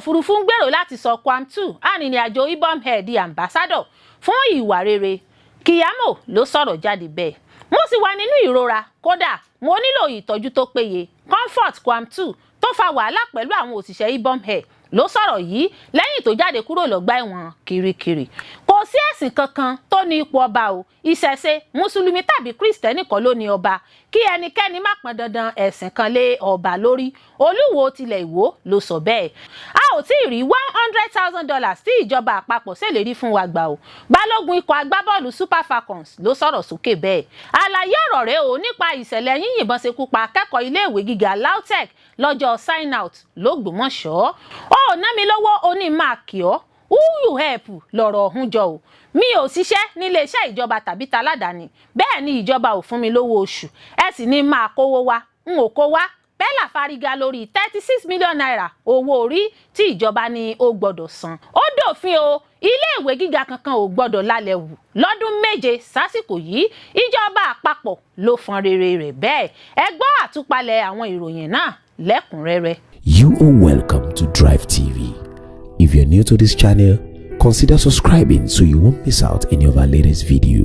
òfurufú ń gbèrò láti sọ Kwam 2, arìnrìn-àjò Ibom Air, di ambassador fún ìwà rere. Keyamo ló sọ̀rọ̀ jáde bẹ́ẹ̀. "Mo sì wà nínú ìrora, kódà mo nílò ìtọ́jú tó péye." Comfort Kwam 2, tó fa wàhálà pẹ̀lú àwọn òṣìṣẹ́ Ibom Air, ló sọ̀rọ̀ yìí lẹ́yìn tó jáde kúrò lọ́gbà ẹ̀wọ̀n Kirikiri. Kò sí ẹ̀sìn kankan tó ní ipò ọba o. Ìṣẹ̀ṣe, Mùsùlùmí tàbí Kristẹni kọ́ ló ní ọba. Kí ẹnikẹ́ni má pọn dandan ẹ̀sìn kan lé ọba lórí. Olúwo tilẹ̀ Ìwó ló sọ bẹ́ẹ̀. A ò tí ì rí $100,000 tí ìjọba àpapọ̀ ṣèlérí fún wa gbà o. Balógun ikọ̀ agbábọ́ọ̀lù Super Falcons ló sọ̀rọ̀ sókè bẹ́ẹ̀. Àlàyé ọ̀rọ̀ rẹ̀ o nípa ìṣẹ̀lẹ̀ yíyìnbọn ṣekú pa akẹ́kọ̀ọ́ iléèwé gíga LAUTECH lọ́jọ́ sign out lÓgbómọ̀ṣọ́. Ó ná mi lọ́wọ́, ó ní máa kì ọ́. Who you help lọ̀rọ̀ ọ̀hún jọ o. Mi ò ṣiṣẹ́ níléeṣẹ́ ìjọba tàbí taládàáni, bẹ́ẹ̀ ni ìjọba ò fún mi lówó oṣù. Ẹ sì ní máa kówó wá, n ò kó wá. Pella fárígá lórí ₦36 million owó orí tí ìjọba ní ó gbọ́dọ̀ san. Ó dòfin o, iléèwé gíga kankan ò gbọ́dọ̀ lálẹ́ wù lọ́dún 7 sásìkò yìí. Ìjọba àpapọ̀ ló fọn rere rẹ̀ bẹ́ẹ̀. Ẹ gbọ́ àtúpalẹ̀ àwọn ìròyìn náà lẹ́kùnrẹ́rẹ́. You are welcome to Drive TV. If you're new to this channel, consider subscribing so you won't miss out any of our latest video.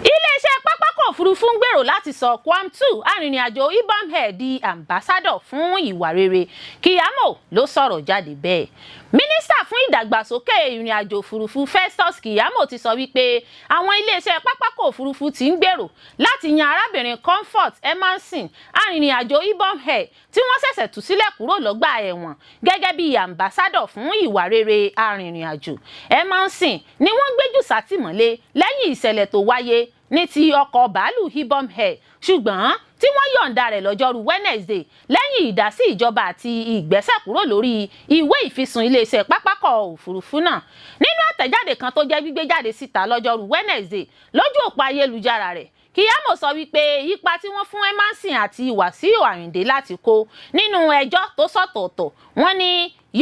Iléeṣẹ́ pápákọ̀ òfurufú ń gbèrò láti sọ Kwam 2, arìnrìn-àjò Ibom Air, di ambassador fún ìwà rere. Keyamo ló sọ̀rọ̀ jáde bẹ́ẹ̀. Mínísítà fún ìdàgbàsókè ìrìn-àjò òfurufú, Festus Keyamo, ti sọ wípé àwọn iléeṣẹ́ pápákọ̀ òfurufú ti ń gbèrò láti yan arábìnrin Comfort Emmanson, arìnrìn-àjò Ibom Air tí wọ́n ṣẹ̀ṣẹ̀ tú sílẹ̀ kúrò lọ́gbà ẹ̀wọ̀n, gẹ́gẹ́ bí ambassador fún ìwà rere arìnrìn-àjò. Emmanson ni wọ́n gbéjù sátìmọ́lé lẹ́yìn ìṣẹ̀lẹ̀ tó wáyé ní ti ọkọ̀ bàálù Ibom Air, ṣùgbọ́n tí wọ́n yọ̀ǹda rẹ̀ lọ́jọ́rú Wednesday lẹ́yìn ìdásí ìjọba àti ìgbésẹ̀ kúrò lórí ìwé ìfisùn iléeṣẹ́ pápákọ̀ òfurufú náà. Nínú àtẹ̀jáde kan tó jẹ́ gbígbé jáde síta lọ́jọ́rú Wednesday lójú òpó ayélujára rẹ̀, Keyamo sọ wípé ipa tí wọ́n fún Emmanson àti Wàsíù Àyìndé láti kó nínú ẹjọ́ tó sọ̀tọ̀ọ̀tọ̀, wọ́n ní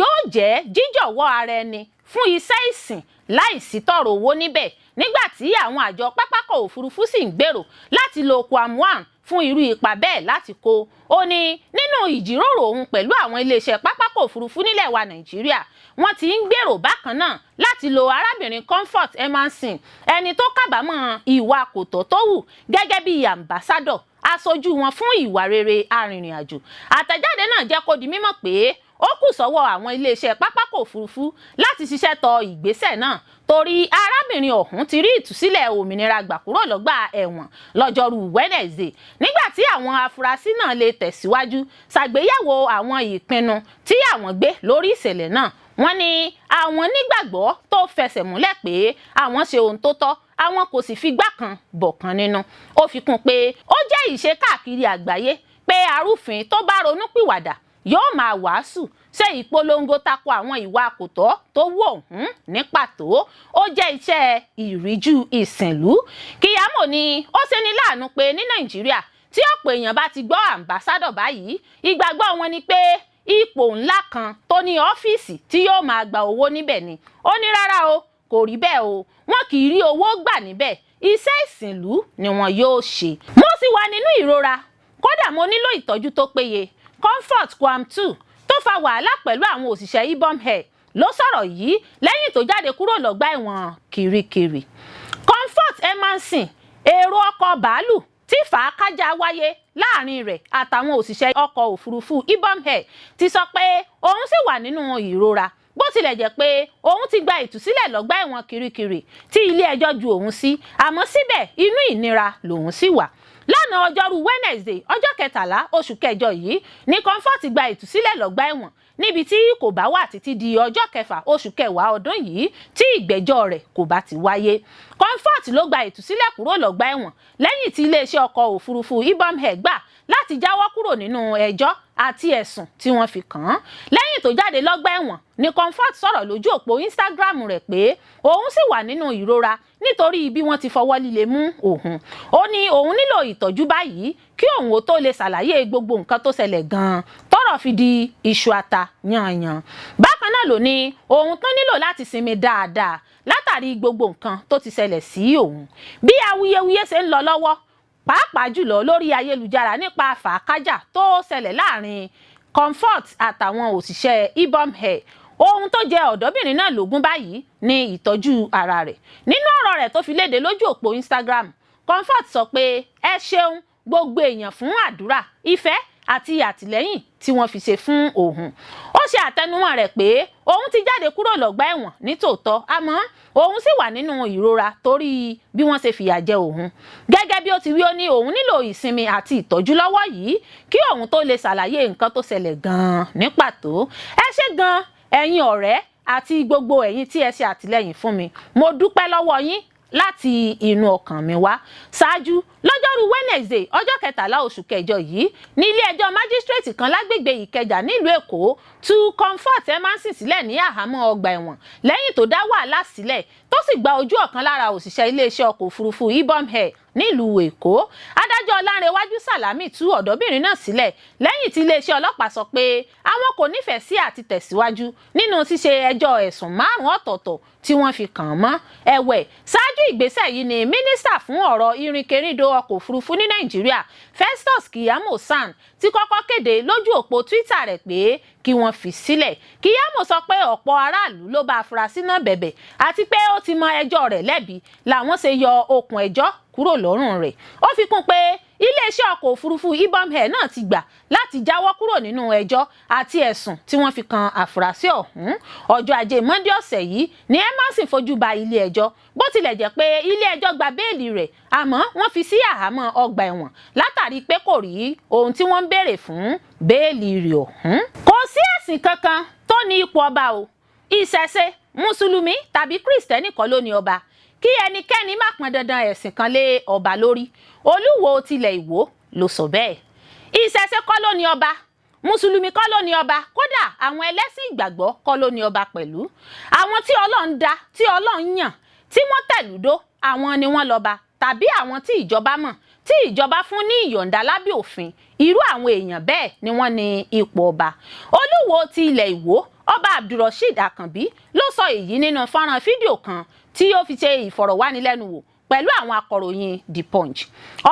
yóò jẹ́ jíjọ̀wọ́ ara ẹni fún iṣẹ́ ìsìn láìsí tọrọ owó níbẹ̀, nígbà tí àwọn àjọ pápákọ̀ òfurufú sì ń gbèrò láti lo Kwam 1 fún irú ipa bẹ́ẹ̀ láti kó. Ó ní nínú ìjíròrò òun pẹ̀lú àwọn iléeṣẹ́ pápákọ̀ òfurufú nílẹ̀ wa Nàìjíríà, wọ́n ti ń gbèrò bákan náà láti lo arábìnrin Comfort Emmanson, ẹni tó kábàámọ̀ ìwà kò tọ́ tó hù, gẹ́gẹ́ bí ambassador, aṣojú wọn fún ìwà rere arìnrìn-àjò. Àtẹ̀jáde náà jẹ́ kó di mímọ̀ pé ó kù sọ́wọ́ àwọn iléeṣẹ́ pápákọ̀ òfurufú láti ṣiṣẹ́ tọ ìgbésẹ̀ náà, torí arábìnrin ọ̀hún ti rí ìtúsílẹ̀ òmìnira gbà kúrò lọ́gbà ẹ̀wọ̀n lọ́jọ́rú Wednesday, nígbà tí àwọn afurasí náà lè tẹ̀síwájú ṣàgbéyẹ̀wò àwọn ìpinnu tí àwọn gbé lórí ìṣẹ̀lẹ̀ náà. Wọ́n ní àwọn nígbàgbọ́ tó fẹsẹ̀ múlẹ̀ pé àwọn ṣe ohun tó tọ́, àwọn kò sì figbá kan bọ̀ kan nínú. Ó fi kún pé ó jẹ́ ìṣe káàkiri àgbáyé pé arúfin tó bá ronúpìwàdà yóò máa wàásù, ṣe ìpolongo tako àwọn ìwà kò tọ́ tó wù ọ̀hún ní pàtó. Ó jẹ́ iṣẹ́ ìríjú ìsìnlú. Keyamo ní ó ṣeni láàánú pé ní Nàìjíríà, tí ọ̀pọ̀ èèyàn bá ti gbọ́ ambassador báyìí, ìgbàgbọ́ wọn ni pé ipò ńlá kan tó ní ọ́fíìsì tí yóò máa gba owó níbẹ̀ ni. Ó ní rárá o, kò rí bẹ́ẹ̀ o. Wọn kì í rí owó gbà níbẹ̀, iṣẹ́ ìsìnlú ni wọn yóò ṣe. "Mo sì wà nínú ìrora, kódà mo nílò ìtọ́jú tó péye." Comfort Kwam 2, tó fa wàhálà pẹ̀lú àwọn òṣìṣẹ́ Ibom Air, ló sọ̀rọ̀ yìí lẹ́yìn tó jáde kúrò lọ́gbà ẹ̀wọ̀n Kirikiri. Comfort Emmanson, èrò ọkọ̀ bàálù tí fàákájà wáyé láàrin rẹ̀ àtàwọn òṣìṣẹ́ ọkọ̀ òfurufú Ibom Air, ti sọ pé òun sì wà nínú ìrora, bó tilẹ̀ jẹ́ pé òun ti gba ìtúsílẹ̀ lọ́gbà ẹ̀wọ̀n Kirikiri tí ilé ẹjọ́ ju òun sí, àmọ́ síbẹ̀ inú ìnira lòun sì wà. Lánàá ọjọ́rú Wednesday, ọjọ́ 13 oṣù kẹjọ yìí ní Comfort gba ìtúsílẹ̀ lọ́gbà ẹ̀wọ̀n, níbi tí kò bá wà títí di ọjọ́ 6 oṣù kẹwàá ọdún yìí tí ìgbẹ́jọ́ rẹ̀ kò bá ti wáyé. Comfort ló gba ìtúsílẹ̀ kúrò lọ́gbà ẹ̀wọ̀n lẹ́yìn tí iléeṣẹ́ ọkọ̀ òfurufú Ibom Air gbà láti jáwọ́ kúrò nínú ẹjọ́ àti ẹ̀sùn tí wọ́n fi kàn án. Lẹ́yìn tó jáde lọ́gbà ẹ̀wọ̀n ní Comfort sọ̀rọ̀ lójú òpó Instagram rẹ̀ pé òun sì wà nínú ìrora nítorí bí wọ́n ti fọwọ́ líle mú òun. Ó ní òun nílò ìtọ́jú báyìí kí òun ó tó lè ṣàlàyé gbogbo nǹkan tó ṣẹlẹ̀ gan-an tọ́rọ̀ fi di iṣu ata yanyan. Bákan náà ló ní òun tún nílò láti sinmi dáadáa látàrí gbogbo nǹkan tó ti ṣẹlẹ̀ sí òun. Bí awuyewuye ṣe ń lọ lọ́wọ́, pàápàá jùlọ lórí ayélujára, nípa fàákájà tó ṣẹlẹ̀ láàrin Comfort àtàwọn òṣìṣẹ́ Ibom Air. Ohun tó jẹ ọ̀dọ́bìnrin náà lógún báyìí ní ìtọ́jú ara rẹ̀. Nínú ọ̀rọ̀ rẹ̀ tó fi léde lójú òpó Instagram, Comfort sọ pé ẹ ṣeun gbogbo èèyàn fún àdúrà, ìfẹ́ àti àtìlẹ́yìn tí wọ́n fi ṣe fún òun. Ó ṣe àtẹnumọ́ rẹ̀ pé òun ti jáde kúrò lọ́gbà ẹ̀wọ̀n nítòótọ́, àmọ́ òun sì wà nínú ìrora torí bí wọ́n ṣe fìyà jẹ òun. Gẹ́gẹ́ bí ó ti wí, ó ní òun nílò ìsinmi àti ìtọ́jú lọ́wọ́ yìí kí òun tó lè ṣàlàyé nǹkan tó ṣẹlẹ̀ gan-an ní pàtó. Ẹ ṣé gan-an, ẹ̀yin ọ̀rẹ́ àti gbogbo ẹ̀yin tí ẹ ṣe àtìlẹ́yìn fún mi. Mo dúpẹ́ lọ́wọ́ yín láti inú ọkàn mi wá. Ṣáájú, lọ́jọ́rú Wednesday, ọjọ́ 13 oṣù kẹjọ yìí, ní ilé-ẹjọ́ májísírèètì kan lágbègbè Ìkẹjà nílùú Èkó tú Comfort Emmanson sílẹ̀ ní àhámọ́ ọgbà ẹ̀wọ̀n lẹ́yìn tó dá wàhálà sílẹ̀, tó sì gba ojú ọ̀kan lára òṣìṣẹ́ iléeṣẹ́ ọkọ̀ òfurufú Ibom Air nílùú Èkó. Adájọ́ Ọlánrewájú Sàlámì tú ọ̀dọ́bìnrin náà sílẹ̀ lẹ́yìn tí iléeṣẹ́ ọlọ́pàá sọ pé àwọn kò nífẹ̀ẹ́ sí àti tẹ̀síwájú nínú ṣíṣe ẹjọ́ ẹ̀sùn 5 ọ̀tọ̀ọ̀tọ̀ tí wọ́n fi kàn án mọ́. Ẹ̀wẹ̀, ṣáájú ìgbésẹ̀ yìí ni mínísítà fún ọ̀rọ̀ irinkerindò ọkọ̀ òfurufú ní Nàìjíríà, Festus Keyamo SAN, ti kọ́kọ́ kéde lójú òpó Twitter rẹ̀ pé kí wọ́n fi sílẹ̀. Keyamo sọ pé ọ̀pọ̀ aráàlú ló bá afurasí náà bẹ̀bẹ̀ àti pé ó ti mọ ẹjọ́ rẹ̀ lẹ́bi làwọn ṣe yọ okùn ẹjọ́ kúrò lọ́rùn rẹ̀. Ó fi kún pé iléeṣẹ́ ọkọ̀ òfurufú Ibom Air náà ti gbà láti jáwọ́ kúrò nínú ẹjọ́ àti ẹ̀sùn tí wọ́n fi kan àfúrásì ọ̀hún. Ọjọ́ Ajé Monde ọ̀sẹ̀ yìí ni Emmanson fojú ba ilé ẹjọ́. Bó tilẹ̀ jẹ́ pé ilé ẹjọ́ gba béèlì rẹ̀, àmọ́ wọ́n fi sí àhámọ́ ọgbà ẹ̀wọ̀n látàrí pé kò rí ohun tí wọ́n ń béèrè fún béèlì rẹ̀ ọ̀hún. Kò sí ẹ̀sìn kankan tó ní ipò ọba o. Ìṣẹ̀ṣe, mùsùlùmí tàbí kìrìsìtẹ́nì kọ́ ló ní ọba. Kí ẹnikẹ́ni má pọn dandan ẹ̀sìn kan lé ọba lórí. Olúwo tilẹ̀ Ìwó ló sọ bẹ́ẹ̀. Ìṣẹ̀ṣe kọ́ ló ní ọba, mùsùlùmí kọ́ ló ní ọba, kódà àwọn ẹlẹ́sìn ìgbàgbọ́ kọ́ ló ní ọba pẹ̀lú. Àwọn tí Ọlọ́run dá, tí Ọlọ́run yàn, tí wọ́n tẹ̀lúdó, àwọn ni wọ́n lọ́ba, tàbí àwọn tí ìjọba mọ̀, tí ìjọba fún ní ìyọ̀ǹda lábẹ́ òfin. Irú àwọn èèyàn bẹ́ẹ̀ ni wọ́n ní ipò ọba. Olúwo ti ilẹ̀ Ìwó, Ọba Abdulrasheed Àkànbí, ló sọ èyí nínú fọ́nrán fídíò kan tí ó fi ṣe ìfọ̀rọ̀wánilẹ́nuwò pẹ̀lú àwọn akọ̀ròyìn The Punch.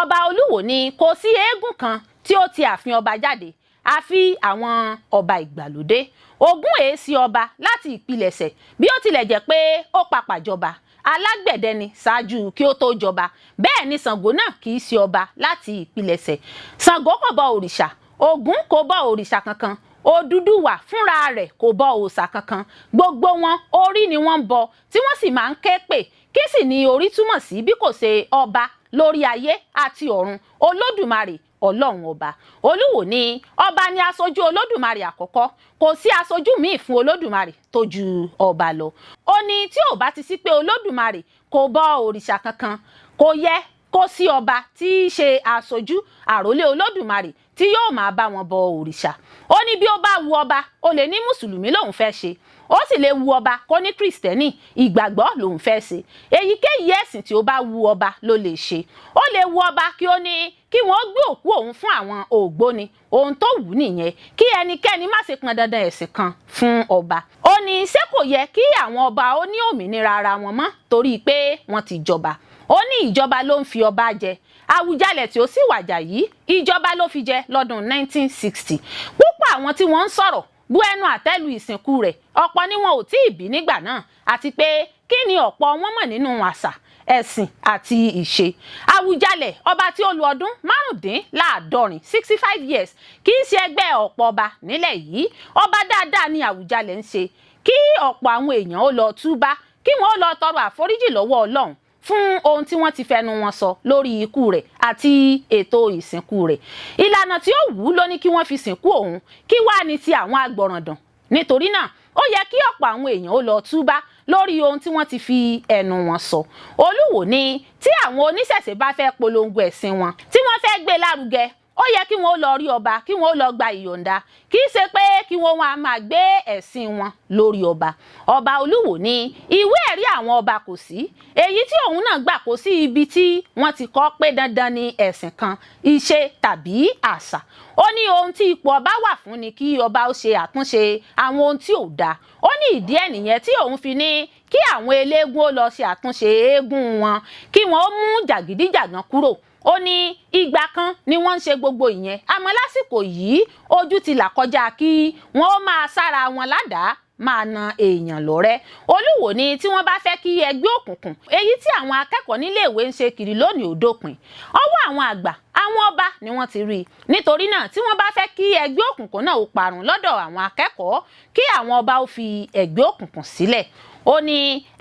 Ọba Olúwo ní kò sí eégún kan tí ó ti ààfin ọba jáde àfi àwọn ọba ìgbàlódé. Ògún èésì ọba láti ìpilẹ̀ṣẹ̀, bí ó tilẹ̀ jẹ́ pé ó papà jọba. Alágbẹ̀dẹ ni ṣáájú kí ó tó jọba. Bẹ́ẹ̀ ni Ṣàngó náà kì í ṣe ọba láti ìpilẹ̀ṣẹ̀. Ṣàngó kò bọ òrìṣà, Ògún kò bọ òrìṣà kankan, Odùduwà fúnra rẹ̀ kò bọ òòṣà kankan. Gbogbo wọn, orí ni wọ́n ń bọ, tí wọ́n sì máa ń ké pè. Kí sì ni orí túmọ̀ sí bí kò ṣe ọba lórí ayé àti ọ̀run, Olódùmarè Ọlọ́run ọba? Olúwo ní ọba ni aṣojú Olódùmarè àkọ́kọ́. Kò sí aṣojú míì fún Olódùmarè tó ju ọba lọ. Ó ní tí ò bá ti sí pé Olódùmarè kò bọ òrìṣà kankan, kò yẹ kó sí ọba tí í ṣe aṣojú àrólé Olódùmarè tí yóò máa bá wọn bọ òrìṣà. Ó ní bí ó bá wu ọba, ó lè ní mùsùlùmí lòun fẹ́ ṣe. Ó sì lè wu ọba kó ní kìrìsìtẹ́nì ìgbàgbọ́ lòun fẹ́ ṣe. Èyíkéyìí ẹ̀sìn tí ó bá wu ọba ló lè ṣe. Ó lè wu ọba kí ó ní kí wọ́n gbé òkú òun fún àwọn ògbóni. Ohun tó wù ú nìyẹn. Kí ẹnikẹ́ni má ṣe pọn dandan ẹ̀sìn kan fún ọba. Ó ní ṣé kò yẹ kí àwọn ọba ó ní òmìnira ara wọn mọ́ torí pé wọ́n ti jọba? Ó ní ìjọba ló ń fi ọba jẹ. Àwùjalẹ̀ tí ó sì wàjà yìí, ìjọba ló fi jẹ lọ́dún 1960. Púpọ̀ àwọn tí wọ́n ń sọ̀rọ̀ bu ẹnu àtẹ́lu ìsìnkú rẹ̀, ọ̀pọ̀ ni wọn ò tí ì bí nígbà náà, àti pé kí ni ọ̀pọ̀ wọn mọ̀ nínú àṣà, ẹ̀sìn àti ìṣe? Àwùjalẹ̀, ọba tí ó lu ọdún 75, 65 years, kì í ṣe ẹgbẹ́ ọ̀pọ̀ ọba nílẹ̀ yìí. Ọba dáadáa ni Àwùjalẹ̀ ń ṣe. Kí ọ̀pọ̀ àwọn èèyàn ó lọ túbá, kí wọ́n ó lọ tọrọ àforíjì lọ́wọ́ Ọlọ́run fún ohun tí wọ́n ti fẹnu wọn sọ lórí ikú rẹ̀ àti ètò ìsìnkú rẹ̀. Ìlànà tí ó wù ú ló ní kí wọ́n fi sìnkú òun. Kí wàá ní ti àwọn agbọ̀ràndàn? Nítorí náà, ó yẹ kí ọ̀pọ̀ àwọn èèyàn ó lọ túbá lórí ohun tí wọ́n ti fi ẹnu wọn sọ. Olúwo ní tí àwọn oníṣẹ̀ṣe bá fẹ́ polongo ẹ̀sìn wọn, tí wọ́n fẹ́ gbé lárugẹ, ó yẹ kí wọ́n ó lọ rí ọba, kí wọ́n ó lọ gba ìyọ̀ǹda. Kì í ṣe pé kí wọ́n wọn á máa gbé ẹ̀sìn wọn lórí ọba. Ọba Olúwo ní ìwé ẹ̀rí àwọn ọba kò sí èyí tí òun náà gbà. Kò sí ibi tí wọ́n ti kọ́ pé dandan ni ẹ̀sìn kan, ìṣe tàbí àṣà. Ó ní ohun tí ipò ọba wà fún ni kí ọba ó ṣe àtúnṣe àwọn ohun tí ò dáa. Ó ní ìdí ẹ̀ nìyẹn tí òun fi ní kí àwọn eléégún ó lọ ṣe àtúnṣe eégún wọn, kí wọ́n ó mú jàgídíjàgan kúrò. Ó ní ìgbà kan ni wọ́n ń ṣe gbogbo ìyẹn, àmọ́ lásìkò yìí, ojú ti là kọjá kí wọ́n ó máa sára wọn ládàá, máa na èèyàn lọ́rẹ́. Olúwo ní tí wọ́n bá fẹ́ kí ẹgbẹ́ òkùnkùn èyí tí àwọn akẹ́kọ̀ọ́ níléèwé ń ṣe kiri lónìí ò dópin, ọwọ́ àwọn àgbà, àwọn ọba ni wọ́n ti rí i. Nítorí náà, tí wọ́n bá fẹ́ kí ẹgbẹ́ òkùnkùn náà ó parun lọ́dọ̀ àwọn akẹ́kọ̀ọ́, kí àwọn ọba ó fi ẹgbẹ́ òkùnkùn sílẹ̀. Ó ní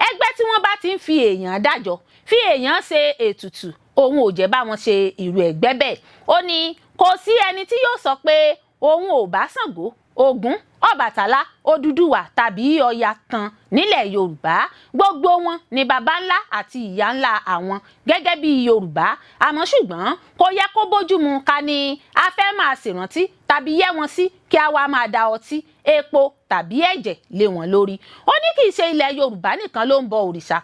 ẹgbẹ́ tí wọ́n bá ti ń fi èèyàn dájọ́, fi èèyàn ṣe ètùtù, òun ò jẹ́ bá wọn ṣe irú ẹgbẹ́ bẹ́ẹ̀. Ó ní kò sí ẹni tí yóò sọ pé òun ò bá Ṣàngó, Ògún, Ọbàtálá, Odùduwà tàbí Ọya tan nílẹ̀ Yorùbá. Gbogbo wọn ni baba ńlá àti ìyá ńlá àwọn gẹ́gẹ́ bí Yorùbá. Àmọ́ ṣùgbọ́n kò yẹ kó bójúmu ká ní a fẹ́ máa ṣèrántí tàbí yẹ́ wọn sí, kí a wá máa da ọtí, epo tàbí ẹ̀jẹ̀ lé wọn lórí. Ó ní kì í ṣe ilẹ̀ Yorùbá nìkan ló ń bọ òrìṣà.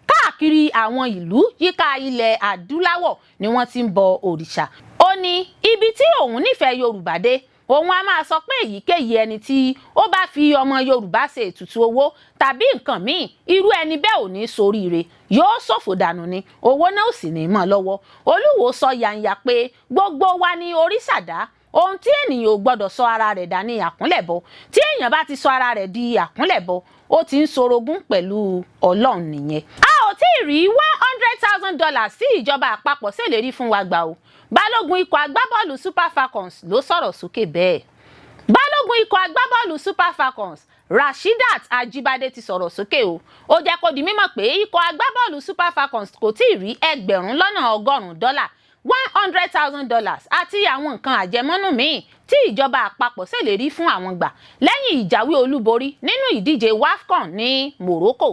Káàkiri àwọn ìlú yíká ilẹ̀ adúláwọ̀ ni wọ́n ti ń bọ òrìṣà. Ó ní ibi tí òun nífẹ̀ẹ́ Yorùbá dé, òun a máa sọ pé èyíkéyìí ẹni tí ó bá fi ọmọ Yorùbá ṣe ètùtù owó tàbí nǹkan míì, irú ẹni bẹ́ẹ̀ ò ní soríire, yóò ṣòfò dànù ni, owó náà ò sì ní mọ́ lọ́wọ́. Olúwo sọ yanya pé gbogbo wa ní oríṣàdá. Ohun tí ènìyàn ò gbọ́dọ̀ sọ ara rẹ̀ dà ní àkúnlẹ̀bọ. Tí èèyàn bá ti sọ ara rẹ̀ di àkúnlẹ̀bọ, ó ti ń sorogún pẹ̀lú Ọlọ́run nìyẹn. A ò tí ì rí $100,000 tí ìjọba àpapọ̀ ṣèlérí fún wa gbà o. Balógun ikọ̀ agbábọ́ọ̀lù Super Falcons ló sọ̀rọ̀ sókè bẹ́ẹ̀. Balógun ikọ̀ agbábọ́ọ̀lù Super Falcons, Rasheedat Ajibade, ti sọ̀rọ̀ sókè o. Ó jẹ́ kó di mímọ̀ pé ikọ̀ agbábọ́ọ̀lù Super Falcons kò tí ì rí 100,000 dọ́là, $100,000, àti àwọn nǹkan àjẹmọ́nú míì tí ìjọba àpapọ̀ ṣèlérí fún àwọn gbà lẹ́yìn ìjáwé olúborí nínú ìdíje WAFCON ní Morocco.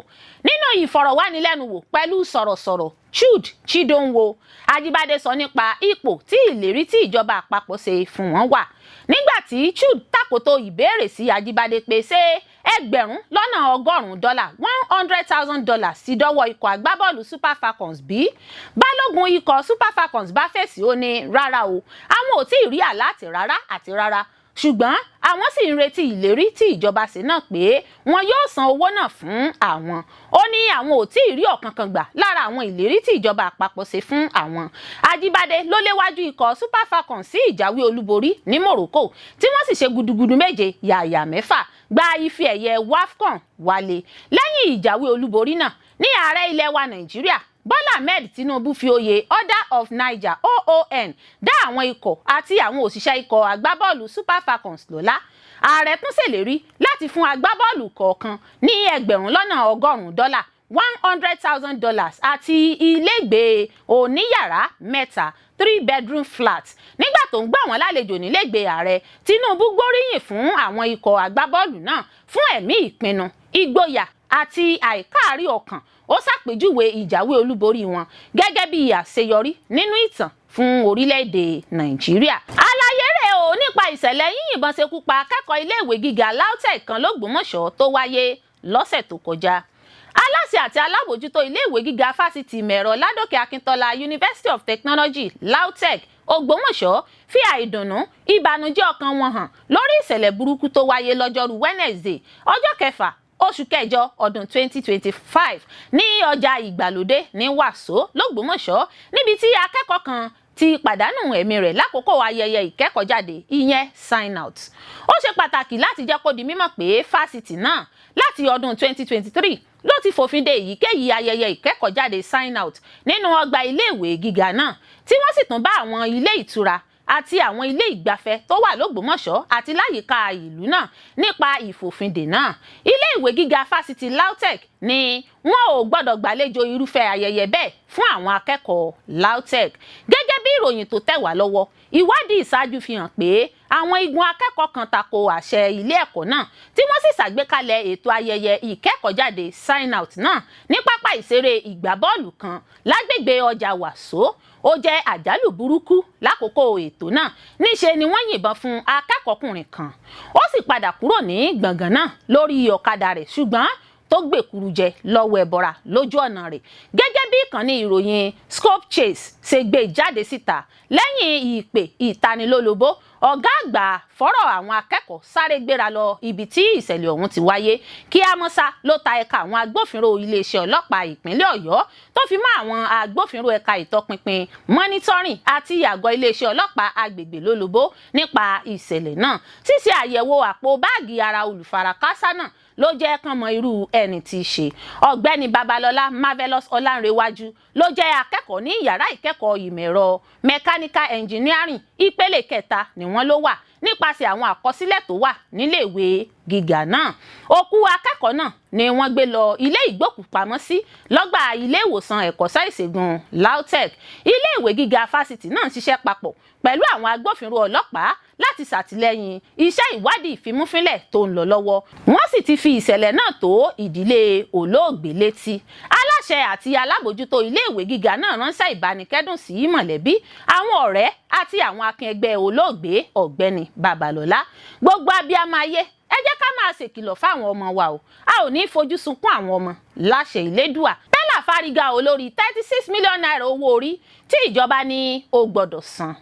Nínú ìfọ̀rọ̀wánilẹ́nuwò pẹ̀lú sọ̀rọ̀sọ̀rọ̀ Chud Chidonwo, Ajibade sọ nípa ipò tí ìlérí tí ìjọba àpapọ̀ ṣe fún wọn wà. Nígbà tí Chud tàkòtò ìbéèrè sí Ajibade pé ṣé 100,000 dọ́là, $100,000, ti dọ́wọ́ ikọ̀ agbábọ́ọ̀lù Super Falcons bí, balógun ikọ̀ Super Falcons bá fèsì. Ó ní rárá o, àwọn ò tí ì rí alert rárá àti rárá, ṣùgbọ́n àwọn sì ń retí ìlérí tí ìjọba ṣe náà pé wọn yóò san owó náà fún àwọn. Ó ní àwọn ò tí ì rí ọ̀kankan gbà lára àwọn ìlérí tí ìjọba àpapọ̀ ṣe fún àwọn. Ajíbádé ló léwájú ikọ̀ Super Falcons sí ìjáwé olúborí ní Morocco, tí wọ́n sì ṣe gudugudu méje yàyà mẹ́fà gba ife ẹ̀yẹ WAFCON wálé. Lẹ́yìn ìjáwé olúborí náà ní ààrẹ ilẹ̀ wa Nàìjíríà, Bọ́lá Ahmed Tinubu, fi oyè Order of Niger, OON, dá àwọn ikọ̀ àti àwọn òṣìṣẹ́ ikọ̀ agbábọ́ọ̀lù Super Falcons lọ́lá. Ààrẹ tún ṣèlérí láti fún agbábọ́ọ̀lù kọ̀ọ̀kan ní 100,000 dọ́là, $100,000, àti ilégbèé oníyàrá mẹ́ta, three bedroom flat. Nígbà tó ń gbà wọ́n lálejò nílégbèé ààrẹ, Tinubu gbóríyìn fún àwọn ikọ̀ agbábọ́ọ̀lù náà fún ẹ̀mí ìpinnu, ìgboyà àti àìkáàrí ọkàn. Ó ṣàpèjúwe ìjáwé olúborí wọn gẹ́gẹ́ bí àṣeyọrí nínú ìtàn fún orílẹ̀-èdè Nàìjíríà. Àlàyé rẹ̀ o nípa ìṣẹ̀lẹ̀ yíyìnbọn ṣekú pa akẹ́kọ̀ọ́ iléèwé gíga LAUTECH kan lÓgbómọ̀ṣọ́ tó wáyé lọ́sẹ̀ tó kọjá. Aláṣẹ àti alábòjútó iléèwé gíga Fásitì Ìmọ̀-ẹ̀rọ Ládòkè Akíntọ́lá University of Technology, LAUTECH, Ògbómọ̀ṣọ́, fi àìdùnnú, ìbànújẹ́ ọkàn wọn hàn lórí ìṣẹ̀lẹ̀ burúkú tó wáyé lọ́jọ́rú Wednesday, ọjọ́ 6 oṣù kẹjọ ọdún 2025, ní ọjà ìgbàlódé ní Wàsó lÓgbómọ̀ṣọ́, níbi tí akẹ́kọ̀ọ́ kan ti pàdánù ẹ̀mí rẹ̀ lákòókò ayẹyẹ ìkẹ́kọ̀ọ́jáde, ìyẹn sign out. Ó ṣe pàtàkì láti jẹ́ kó di mímọ̀ pé fásitì náà láti ọdún 2023 ló ti fòfin de èyíkéyìí ayẹyẹ ìkẹ́kọ̀ọ́jáde sign out nínú ọgbà iléèwé gíga náà, tí wọ́n sì tún bá àwọn ilé ìtura àti àwọn ilé ìgbafẹ́ tó wà lÓgbómọ̀ṣọ́ àti láyìíká ìlú náà nípa ìfòfindè náà. Ilé ìwé gíga fásitì LAUTECH ni wọn ò gbọ́dọ̀ gbàlejò irúfẹ́ ayẹyẹ bẹ́ẹ̀ fún àwọn akẹ́kọ̀ọ́ LAUTECH. Gẹ́gẹ́ bí ìròyìn tó tẹ̀ wá lọ́wọ́, ìwádìí ìṣáájú fi hàn pé àwọn igun akẹ́kọ̀ọ́ kan tako àṣẹ ilé ẹ̀kọ́ náà, tí wọ́n sì ṣàgbékalẹ̀ ètò ayẹyẹ ìkẹ́kọ̀ọ́jáde sign out náà ní pápá ìṣeré ìgbábọ́ọ̀lù kan lágbègbè ọjà Wàsó. Ó jẹ́ àjálù burúkú. Lákòókò ètò náà, níṣe ni wọ́n yìnbọn fún akẹ́kọ̀ọ́kùnrin kan. Ó sì padà kúrò ní gbọ̀ngàn náà lórí ọ̀kadà rẹ̀, ṣùgbọ́n tó gbèkuru jẹ lọ́wọ́ ẹbọra lójú ọ̀nà rẹ̀. Gẹ́gẹ́ bí ìkànnì ìròyìn Scope Chase ṣe gbé jáde síta lẹ́yìn ìpè ìtanilólobó, Ọ̀gá àgbà fọ́rọ̀ àwọn akẹ́kọ̀ọ́ sáré gbéra lọ ibi tí ìṣẹ̀lẹ̀ ọ̀hún ti wáyé. Kíámọ́sá ló ta ẹ̀ka àwọn agbófinró iléeṣẹ́ ọlọ́pàá ìpínlẹ̀ Ọ̀yọ́ tó fi mọ́ àwọn agbófinró ẹ̀ka ìtọpinpin, monitoring àti àgọ́ iléeṣẹ́ ọlọ́pàá agbègbè lólobó nípa ìṣẹ̀lẹ̀ náà. Ṣíṣe àyẹ̀wò àpò báàgì ara olùfarakásá náà ló jẹ́ kán mọ irú ẹni tí í ṣe. Ọ̀gbẹ́ni Babalọ́lá Marvelous Ọlánrewájú ló jẹ́ akẹ́kọ̀ọ́ ní yàrá ìkẹ́kọ̀ọ́ ìmọ̀ ẹ̀rọ mechanical engineering, ìpele kẹta ni wọ́n ló wà, nípasẹ̀ àwọn àkọsílẹ̀ tó wà níléèwé gíga náà. Òkú akẹ́kọ̀ọ́ náà ni wọ́n gbé lọ ilé ìgbókùpamọ́sí lọ́gbà ilé ìwòsàn ẹ̀kọ́ṣẹ́ ìṣègùn LAUTECH. Iléèwé gíga fásitì náà ń ṣiṣẹ́ papọ̀ pẹ̀lú àwọn agbófinró ọlọ́pàá láti ṣàtìlẹ́yìn iṣẹ́ ìwádìí ìfimúfínlẹ̀ tó ń lọ lọ́wọ́. Wọ́n sì ti fi ìṣẹ̀lẹ̀ náà tó ìdílé olóògbé létí. Aláṣẹ àti alábòjútó iléèwé gíga náà ránṣẹ́ ìbánikẹ́dùn sí mọ̀lẹ́bí, àwọn ọ̀rẹ́ àti àwọn akin ẹgbẹ́ olóògbé Ọ̀gbẹ́ni Babalọ́lá. Gbogbo abiyamọ ayé, ẹ jẹ́ ká máa ṣèkìlọ̀ fáwọn ọmọ wa o. A ò ní í fojú sunkún àwọn ọmọ láṣẹ Ìlédùà. Pẹ́lá fárígá olórí ₦36 million owó orí tí ìjọba ní ó gbọ́dọ̀ san.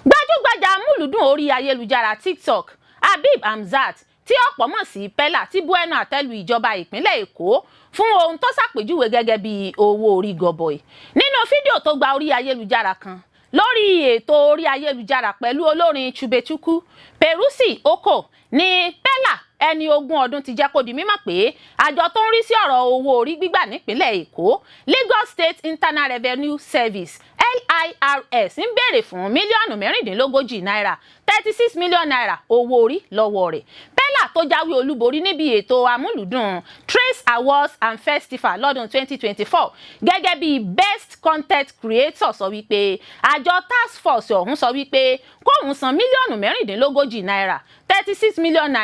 Gbajúgbajà amúlùdùn orí ayélujára TikTok, Habib Hamzat, tí ọ̀pọ̀ mọ̀ sí Pẹ́lá, ti bu ẹnu àtẹ́lu ìjọba ìpínlẹ̀ Èkó fún ohun tó ṣàpèjúwe gẹ́gẹ́ bí owó orí gọbọi. Nínú fídíò tó gba orí ayélujára kan lórí ètò orí ayélujára pẹ̀lú olórin Chubechukwu Perusi Oko ní Pẹ́lá, ẹni 20 ọdún, ti jẹ́ kó di mímọ̀ pé àjọ tó ń rí sí ọ̀rọ̀ owó orí gbígbà nípínlẹ̀ Èkó, Lagos State Internal Revenue Service, LIRS, ń béèrè fún mílíọ̀nù 36 náírà, ₦36 million owó orí lọ́wọ́ rẹ̀. Pẹ́lá tó jáwé olúborí níbi ètò amúlùdùn Trace Awards and Festival lọ́dún 2024 gẹ́gẹ́ bí Best Content Creator sọ wípé àjọ task force ọ̀hún sọ wípé kóun san mílíọ̀nù 36 náírà, ₦36 million.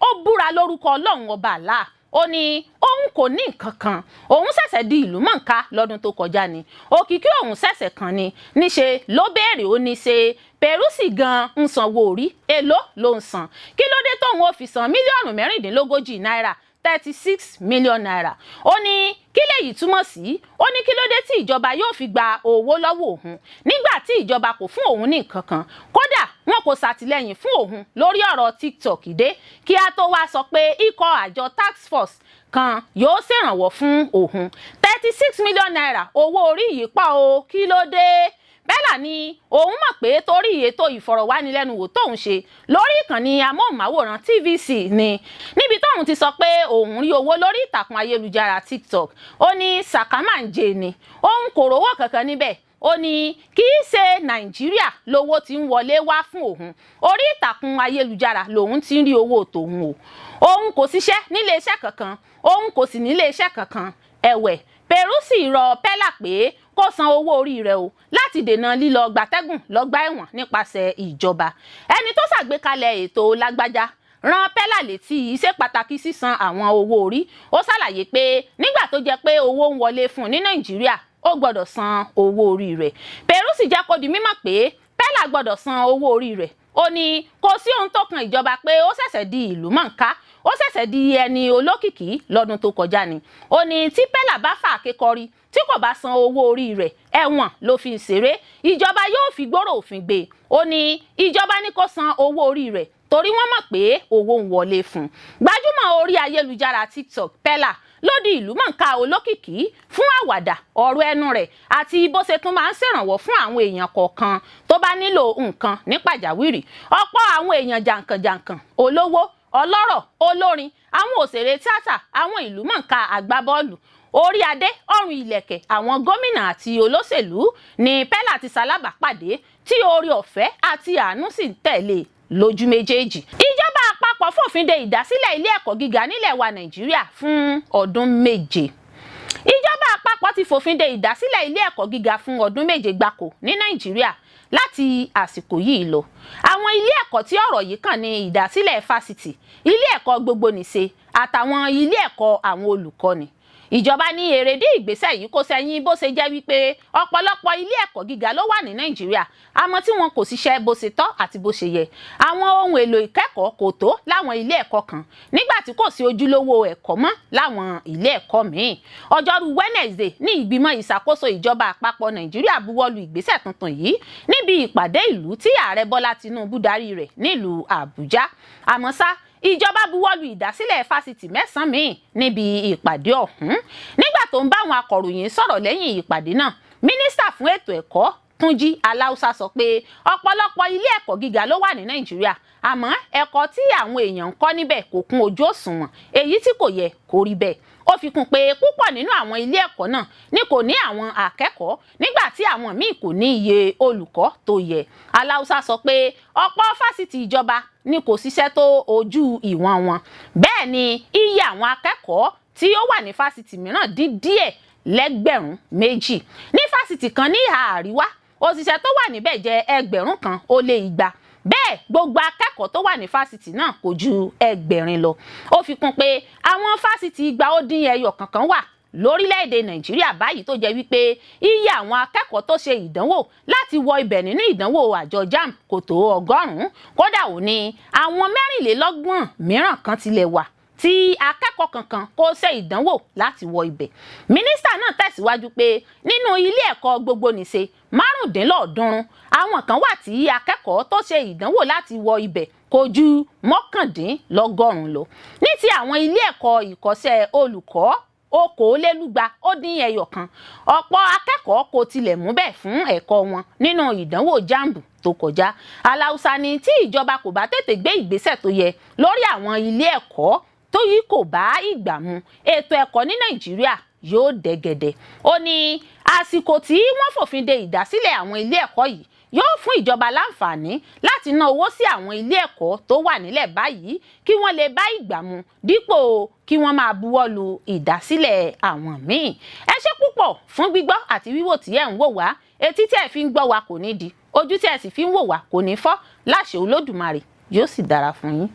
Ó búra lórúkọ Ọlọ́run Ọba àlá, ó ní òun kò ní nǹkan kan, òun ṣẹ̀ṣẹ̀ di ìlú mọ̀ọ́ká lọ́dún tó kọjá ni, òkìkí òun ṣẹ̀ṣẹ̀ kàn ni. Níṣe ló béèrè, ó ní ṣe Pẹ̀rúsì gan ń sanwó orí? Èló ló ń san? Kí ló dé tóun ó fi san mílíọ̀nù 36 náírà, ₦36 million? Ó ní kí lèyí túmọ̀ sí? Ó ní kí ló dé tí ìjọba yóò fi gba owó lọ́wọ́ òun nígbà tí ìjọba kò fún òun ní nǹkan kan? Kódà wọn kò ṣàtìlẹ́yìn fún òun lórí ọ̀rọ̀ TikTok dé, kí a tó wá sọ pé ikọ̀ àjọ task force kan yóò ṣèrànwọ́ fún òun. ₦36 million owó orí yìí pọ̀ o, kí ló dé? Bẹ́là ni òun mọ̀ pé torí ètò ìfọ̀rọ̀wánilẹ́nuwò tóun ṣe lórí ìkànnì amóhùnmáwòrán TVC ni, níbi tóun ti sọ pé òun rí owó lórí ìtàkùn ayélujára TikTok. Ó ní sàkámàǹjẹ ni, òun kò rówó kankan níbẹ̀. Ó ní kì í ṣe Nàìjíríà lówó tí ń wọlé wá fún òun, orí ìtàkùn ayélujára lòun ti ń rí owó tòun o. Òun kò ṣiṣẹ́ nílé iṣẹ́ kankan, òun kò sì nílé iṣẹ́ kankan. Ẹ̀wẹ̀, Peru sì rọ Pẹ́lá pé kó san owó orí rẹ̀ o láti dènà lílọ gbatẹ́gùn lọ́gbà ẹ̀wọ̀n nípasẹ̀ ìjọba. Ẹni tó ṣàgbékalẹ̀ ètò lágbájá rán Pẹ́lá létí iṣẹ́ pàtàkì sísan àwọn owó orí. Ó ṣàlàyé pé nígbà tó jẹ́ pé owó ń wọlé fún un ní Nàìjíríà, ó gbọ́dọ̀ san owó orí rẹ̀. Peru sì jẹ́ kó di mímọ̀ pé Pẹ́lá gbọ́dọ̀ san owó orí rẹ̀. Ó ní kò sí ohun tó kan ìjọba pé ó ṣẹ̀ṣẹ̀ di ìlú mọ̀ọ́ká, ó ṣẹ̀ṣẹ̀ di ẹni olókìkí lọ́dún tó kọjá ni. Ó ní tí Pẹ́lá bá fà kékọrí tí kò bá san owó orí rẹ̀, ẹ̀wọ̀n ló fi ń ṣeré, ìjọba yóò fi gbọ́rọ̀ òfin gbé. Ó ní ìjọba ní kó san owó orí rẹ̀ torí wọ́n mọ̀ pé owó ń wọlé fún un. Gbajúmọ̀ orí ayélujára TikTok Pẹ́lá ló di ìlú mọ̀ọ́ká olókìkí fún àwàdà ọ̀rọ̀ ẹnu rẹ̀ àti bó ṣe tún máa ń ṣèrànwọ́ fún àwọn èèyàn kọ̀ọ̀kan tó bá nílò nǹkan ní pàjáwìrì. Ọ̀pọ̀ àwọn èèyàn jàǹkànjàǹkàn, olówó, ọlọ́rọ̀, olórin, àwọn òṣèré tíátà, àwọn ìlú mọ̀ọ́ká, agbábọ́ọ̀lù, orí adé, ọrùn ìlẹ̀kẹ̀, àwọn gómìnà àti olóṣèlú ní Pẹ́lá ti ṣalábàápàdé tí oore ọ̀fẹ́ àti àánú sì ń tẹ̀lé lójú méjèèjì. Ìjọba àpapọ̀ fòfin de ìdásílẹ̀ ilé ẹ̀kọ́ gíga nílẹ̀ wa Nàìjíríà fún ọdún 7. Ìjọba àpapọ̀ ti fòfin de ìdásílẹ̀ ilé ẹ̀kọ́ gíga fún ọdún 7 gbáko ní Nàìjíríà láti àsìkò yìí lọ. Àwọn ilé ẹ̀kọ́ tí ọ̀rọ̀ yìí kàn ní ìdásílẹ̀ fásitì, ilé ẹ̀kọ́ gbogbonìṣe àtàwọn ilé ẹ̀kọ́ àwọn olùkọ́ni. Ìjọba ní èrèdí ìgbésẹ̀ yìí kò sẹ́yìn bó ṣe jẹ́ wípé ọ̀pọ̀lọpọ̀ ilé ẹ̀kọ́ gíga ló wà ní Nàìjíríà, àmọ́ tí wọn kò ṣiṣẹ́ bó ṣe tọ́ àti bó ṣe yẹ. Àwọn ohun èlò ìkẹ́kọ̀ọ́ kò tó láwọn ilé ẹ̀kọ́ kan, nígbà tí kò sí ojúlówó ẹ̀kọ́ mọ́ láwọn ilé ẹ̀kọ́ míì. Ọjọ́rú Wednesday ní ìgbìmọ̀ ìṣàkóso ìjọba àpapọ̀ Nàìjíríà buwọ́lu ìgbésẹ̀ tuntun yìí níbi ìpàdé ìlú tí Ààrẹ Bọ́lá Tinubu darí rẹ̀ nílùú Àbújá. Àmọ́ ṣá, ìjọba buwọ́lu ìdásílẹ̀ fásitì 9 míì níbi ìpàdé ọ̀hún. Nígbà tó ń bá àwọn akọ̀ròyìn sọ̀rọ̀ lẹ́yìn ìpàdé náà, mínísítà fún ètò ẹ̀kọ́ Túnjí Aláùsá sọ pé ọ̀pọ̀lọpọ̀ ilé ẹ̀kọ́ gíga ló wà ní Nàìjíríà, àmọ́ ẹ̀kọ́ tí àwọn èèyàn ń kọ́ níbẹ̀ kò kún ojú òṣùwọ̀n, èyí tí kò yẹ kó rí bẹ́ẹ̀. Ó fi kún pé púpọ̀ nínú àwọn ilé ẹ̀kọ́ náà ni kò ní àwọn akẹ́kọ̀ọ́, nígbà tí àwọn míì kò ní iye olùkọ́ tó yẹ. Aláùsá sọ pé ọ̀pọ̀ fásitì ìjọba ni kò ṣiṣẹ́ tó ojú ìwọ̀n wọn, bẹ́ẹ̀ ni iye àwọn akẹ́kọ̀ọ́ tí ó wà ní fásitì mìíràn dín díẹ̀ lẹ́gbẹ̀rún 2. Ní fásitì kan ní ìhà àríwá, òṣìṣẹ́ tó wà níbẹ̀ jẹ́ 1,200, bẹ́ẹ̀ gbogbo akẹ́kọ̀ọ́ tó wà ní fásitì náà kò ju 800 lọ. Ó fi kún pé àwọn fásitì 201 kankan wà lórílẹ̀‐èdè Nàìjíríà báyìí tó jẹ́ wípé iye àwọn akẹ́kọ̀ọ́ tó ṣe ìdánwò láti wọ ibẹ̀ nínú ìdánwò àjọ JAMB kò tó 100. Kódà, ó ní àwọn 34 mìíràn kan tilẹ̀ wà tí akẹ́kọ̀ọ́ kankan kò ṣe ìdánwò láti wọ ibẹ̀. Mínísítà náà tẹ̀síwájú pé nínú ilé ẹ̀kọ́ gbogbonìṣe 325, àwọn kan wà tí akẹ́kọ̀ọ́ tó ṣe ìdánwò láti wọ ibẹ̀ kò ju 99 lọ. Ní ti àwọn ilé ẹ̀kọ́ ìkọ́ṣẹ́ olùkọ́ 221, ọ̀pọ̀ akẹ́kọ̀ọ́ kò tilẹ̀ mú bẹ́ẹ̀ fún ẹ̀kọ́ wọn nínú ìdánwò JAMB tó kọjá. Aláùsá ní tí ìjọba kò bá tètè gbé ìgbésẹ̀ tó yẹ lórí àwọn ilé ẹ̀kọ́ tó yìí kò bá ìgbà mu, ètò ẹ̀kọ́ ní Nàìjíríà yóò dẹ́gẹ̀dẹ̀. Ó ní àsìkò tí wọ́n fòfin de ìdásílẹ̀ àwọn ilé ẹ̀kọ́ yìí yóò fún ìjọba láǹfààní láti ná owó sí àwọn ilé ẹ̀kọ́ tó wà nílẹ̀ báyìí kí wọ́n lè bá ìgbà mu, dípò kí wọ́n máa buwọ́ lu ìdásílẹ̀ àwọn míì. Ẹ ṣé púpọ̀ fún gbígbọ́ àti wíwò tí ẹ̀ ń wò wá. Etí tí ẹ fi ń gbọ́ wa kò ní di, ojú tí ẹ sì fi ń wò wá kò ní fọ́ láṣẹ Olódùmarè. Yóò sì dára fún yín.